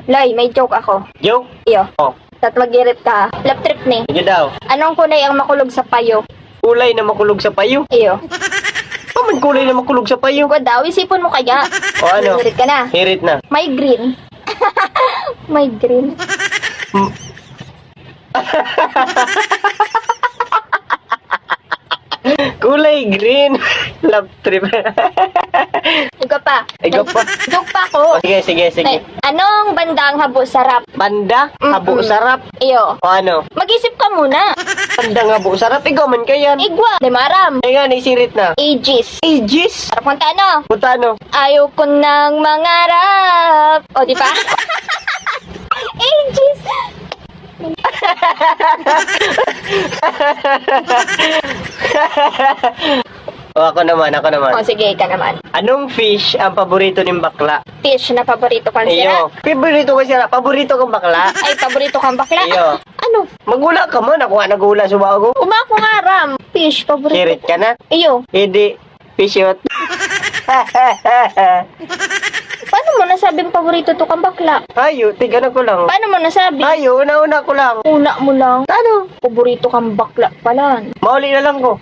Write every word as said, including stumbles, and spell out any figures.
Loy, may joke ako. Joke? Iyo. Oh. Tatmagirit ka. Lap trip ni. Sige daw. Anong kulay ang makulog sa payo? Kulay na makulog sa payo? Iyo. Paman kulay na makulog sa payo? Ikaw daw, isipon mo kaya. O ano? Hirit ka na. Hirit na. May green. May green. Kulay green. Lap trip. Ikaw pa. Ikaw pa. Joke pa ako. O, sige, sige, sige. Eh, anong bandang habo sarap? Banda? Habo Mm-mm. Sarap? Iyo. O ano? Mag-isip ka muna. Bandang habo sarap? Ikaw man kayan. Igwa. Di maaram. Ay nga, naisirit na. Aegis. Aegis? Sarap kanta, no? Puta, ano? Ayaw ko nang mangarap. O, di ba? Aegis. O, ako naman, ako naman. O, sige, ka naman. Anong fish ang paborito ning bakla? Fish na paborito ko ang Iyo. sira. Paborito ko sira. Paborito kong bakla. Ay, paborito kang bakla? Iyo. Ano? Magula ka man. Ako nga nagula sa bago. Uma ko nga ram. Fish, paborito. Hirit ka na? Iyo. Hindi. Pishot. Paano mo nasabing paborito to kang bakla? Hayo, tigana ko lang. Paano mo nasabi? Hayo, una-una ko lang. Una mo lang. Ano? Paborito kang bakla pala. Mauli na lang ko.